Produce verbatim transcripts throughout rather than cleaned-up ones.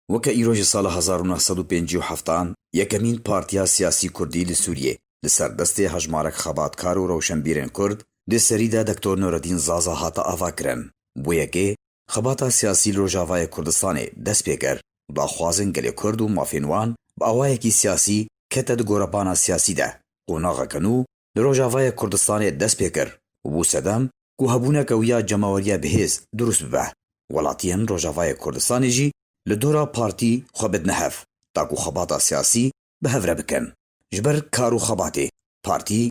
Weke îro ji sala hezar û neh sed û pêncî û heft an yekemîn partiya siyasî kurdî li Sûriyê li ser destê hejmarek xebatkar û rewşenbîrên kurd, di serî de Doktor Nureddîn Zaza hate avakirin. Bo yekê, xebata siyasî li Rojavayê Kurdistanê dest pê kir û daxwazên gelê kurd û mafên wan bi awayekî siyasî kete di gorebana siyasî de. Qonaxeke nû li Rojavayê Kurdistanê dest pê kir û bû sedem ku hebûneke wî ya cemaweriya bihêz dirust bibe. Welatiyên Rojavayê Kurdistanê jî li dora partî xwe bidine hev, ta ku xebata siyasî bi hev re bikin. Ji ber kar û xebatê partî,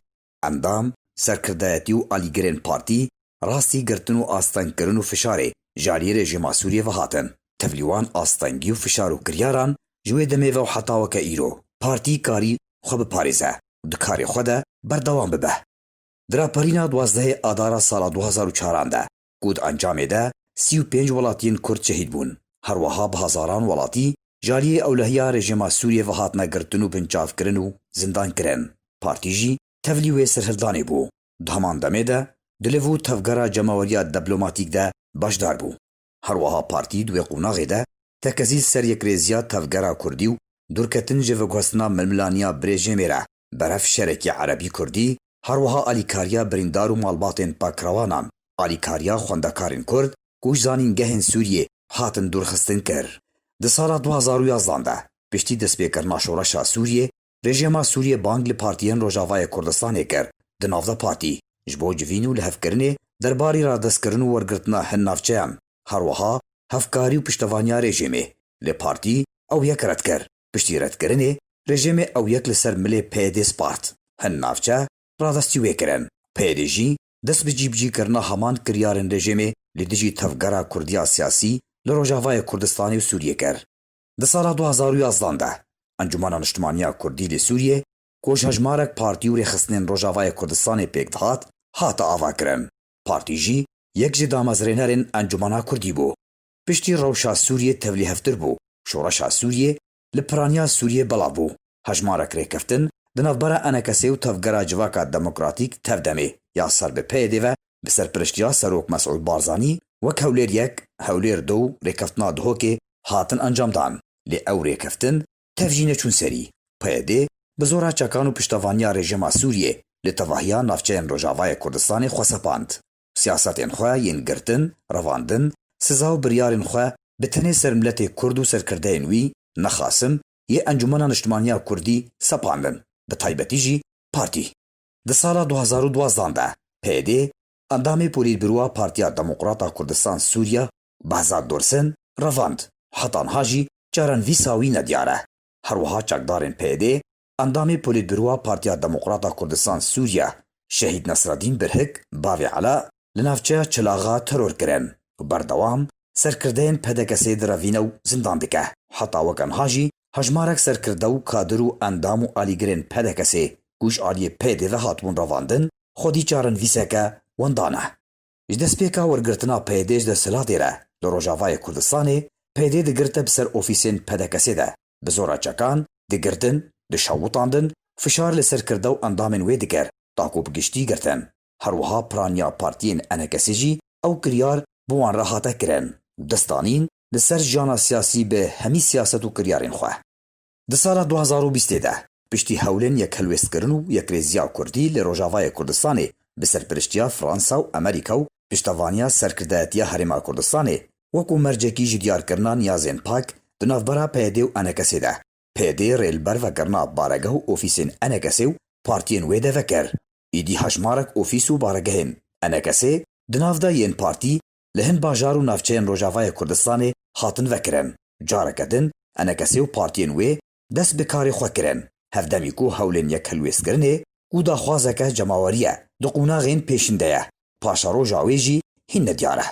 endam, serkirdayetî û alîgirên partî rastî girtin û astengkirin û fişarê ji aliyê rejîma Sûriyê ve hatin. Tevlî wan astengî û fişar û kiryaran ji wê demê ve û heta weke îro partî karî xwe biparêze û di karê xwe de berdewam bibe. Di raperîna duwazdehê Adara sala du hezar û çaran de, ku di encamê de sî û pênc welatiyên Kurd şehîd bûn, her wiha bi hezaran welatî ji aliyê ewlehiya rejîma Sûriyê ve hatine girtin û binçavkirin û zindan kirin. Partî jî tevlî wê serhildanê bû. Di heman demê de di liv û tevgera cemaweriya diplomatîk de beşdar bû. Her wiha partî di wê qonaxê de tekezî li ser yekrêziya tevgera kurdî û dûrketin ji veguhestina milmilaniya bi rejîmê re berev şerekî erebî-kurdî, her wiha alîkariya birîndar û malbatên pakrewanan, alîkariya xwendekarên kurd ku ji zanîngehên Sûriyê hatin dûrxistin kir. Di sala du hezar û yazdan de, piştî destpêkirina şoreşa Sûriyê, rejîma Sûriyê bang li partiyên Rojavayê Kurdistanê kir, di nav de partî, ji bo civîn û lihevkirinê derbarî radestkirin û wergirtina hin navçeyan, her wiha hevkarî û piştevaniya rejîmê. Lê partî ew yek red kir. Piştî redkirinê, rejîmê ew yek li ser milê P Y D spart. Hin navçe radestî wê kirin. P Y D jî dest bi cîbicîkirina heman kiryarên rejîmê li dijî tevgera kurdiya siyasî li Rojavayê Kurdistanê û Sûriyê kir. Di sala du hezar û yazdan de, Encûmena Niştimaniya Kurdî li Sûriyê, ku ji hejmarek partî û rêxistinên Rojavayê Kurdistanê pêk dihat, hate avakirin. Partî jî yek ji damezrênerên Encûmena Kurdî bû. Piştî rewşa Sûriyê tevlîhevtir bû, şoreşa Sûriyê li piraniya Sûriyê belav bû. Hejmarek rêkeftin di navbera ENKSê û Tevgera Civaka Demokratîk, TEV-DEMê, ya ser bi P Y D ve, bi serpiriştiya Serok Mesûd Barzanî, wek Hewlêr yek, Hewlêr du û Rêkeftina Duhokê hatin encamdan. Lê ew rêkeftin tev jî neçûn serî. P Y D bi zora çekan û piştevaniya rejîma Sûriyê li tevahiya navçeyên Rojavayê Kurdistanê xwe sepand. Siyasetên xwe yên girtin, revandin, siza û biryarên xwe bi tenê ser miletê kurd û serkirdeyên wî, ne xasim, yê Encûmena Niştimaniya Kurdî sepandin, bi taybetî jî partî. Di sala du hezar û duwazdan de P Y D endamê Polîtbîroya Partiya Demokrata Kurdistan Sûriye, Behzat Dorsen, revand, heta niha jî çarenivîsa wî nediyar e. Her wiha çekdarên P Y D endamê Polîtbîroya Partiya Demokrata Kurdistan Sûriye, Şehîd Nesreddîn Birhik, bavê Ela, li navçeya Çilaxa teror kirin û berdewam serkirdeyên P D K S'ê direvîne û zindan dike. Heta weke niha jî hejmarek serkirde û kadir û endam û alîgirên P D K S'ê ku ji aliyê P Y D ve hatibûn revandin, xwedî çarenivîseke wenda ne. Ji destpêka wergirtina P Y D ji desthilatê re li Rojavayê Kurdistanê, P Y D digirte bi ser ofîsên P D K S'ê de, bi zora çekan digirtin, dişewitandin, fişar li serkirde û endamên wê dikir, ta ku bi giştî girtin. Her wiha piraniya partiyên ENKSê jî ew kiryar bi wan re hate kirin û dest danîn li ser jiyana siyasî bi hemî siyaset û kiryarên xwe. Di sala du hezar û bîstê de, piştî hewlên yekhelwêstkirin û yekrêziya kurdî li Rojavayê Kurdistanê bi serpiriştiya Fransa û Amerîka û piştevaniya Serkirdayetiya Herêma Kurdistanê, wekû mercekî ji diyarkirina niyazên pak di navbera P Y D û ENKSê de, P Y D rê li ber vekirina baregeh û ofîsên ENKSê û partiyên wê de vekir. Îdî hejmarek ofîs û baregehên ENKSê di nav de yên partî li hin bajar û navçeyên Rojavayê Kurdistanê hatin vekirin. Careke din ENKSê û partiyên wê dest bi karê xwe kirin. Hevdemî ku hewlên yekhelwêstkirinê ku daxwazeke cemawerî ye, di qonaxên pêşîn de ye. Paşeroja wê jî hîn nediyar e.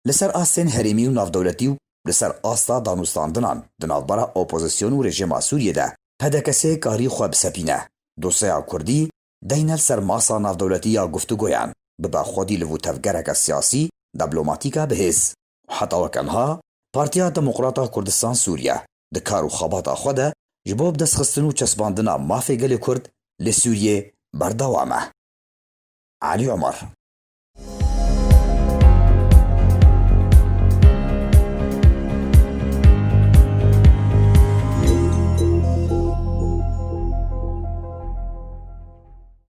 Li ser astên herêmî û navdewletî û li ser asta danûstandinan di navbera opozîsyon û rejîma Sûriyê de P D K S karî xwe bisepîne. Dosyeya kurdî deyne li ser masa navdewletî ya guftûgoyan, bibe xwedî li vû tevgereke siyasî, diplomatîk a bihêz. Heta weke niha Partiya Demokrata Kurdistan Sûriye di kar û xebata xwe de ji bo bidestxistin û çesbandina mafê gelê Kurd li Sûriyê berdewam e. Elî Omer.